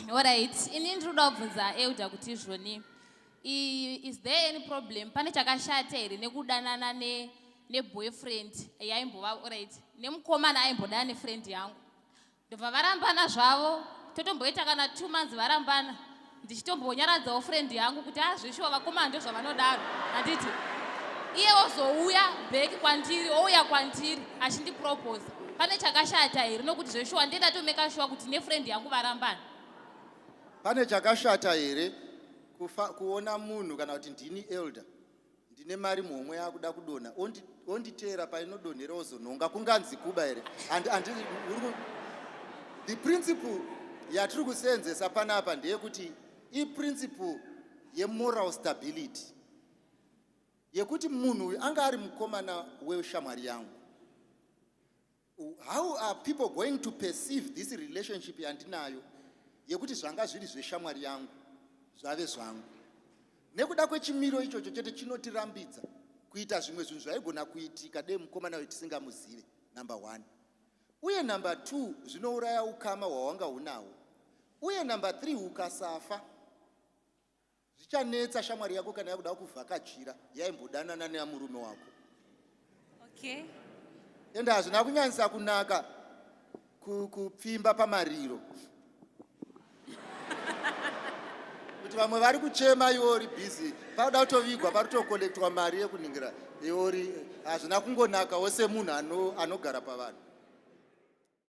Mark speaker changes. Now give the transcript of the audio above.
Speaker 1: Alright, ini ndiri kuda kubvunza elder kuti izvoni is there any problem, pane chakashata here nekudanana ne neboyfriend yaimbova, alright, nemukomana aimbodana nefriend yangu, ndobva varambana zvavo, totomboita kana 2 months varambana, ndichitombonyaradzawo friend yangu kuti azvishuwa vakomana ndo zvavanodaro, handiti? Iye ozouya back kwandiri, ouya kwandiri achindipropose. Pane chakashata here, nokuti zveshuwa ndienda tomeka sure kuti nefriend yangu varambana?
Speaker 2: Pane chakashata here kuona munhu, kana kuti ndini elder, ndine mari muhomwe yakuda kudonha, onditeera painodonhera ozonhonga, kunganzi kuba here? The principle yatiri kuseenzesa panapa ndeyekuti iprinciple yemoral stability, yekuti munhu uyu anga ari mukomana weshamwari yangu. How are people going to perceive this relationship yandinayo, yekuti zvanga zviri zveshamwari yangu zvave zvangu? Nekuda kwechimiro ichocho chete chinotirambidza kuita zvimwe zvinhu zvaigona kuitika dei mukomana uyu tisingamuzive, number one. Uye number two, zvinouraya ukama hwawanga hunahwo. Uye number three, ukasafa zvichanetsa shamwari yako kana yakuda kuvhakachira yaimbodanana neamurume wako. Ende hazvina kunyanyisa kunaka kupfimba pamariro, kuti vamwe vari kuchema, iwe uri busy, pauda kutovigwa, pari kutokolektwa mari yekuningira, iwe uri, hazvina kungonakawo semunhu anogara pavanhu.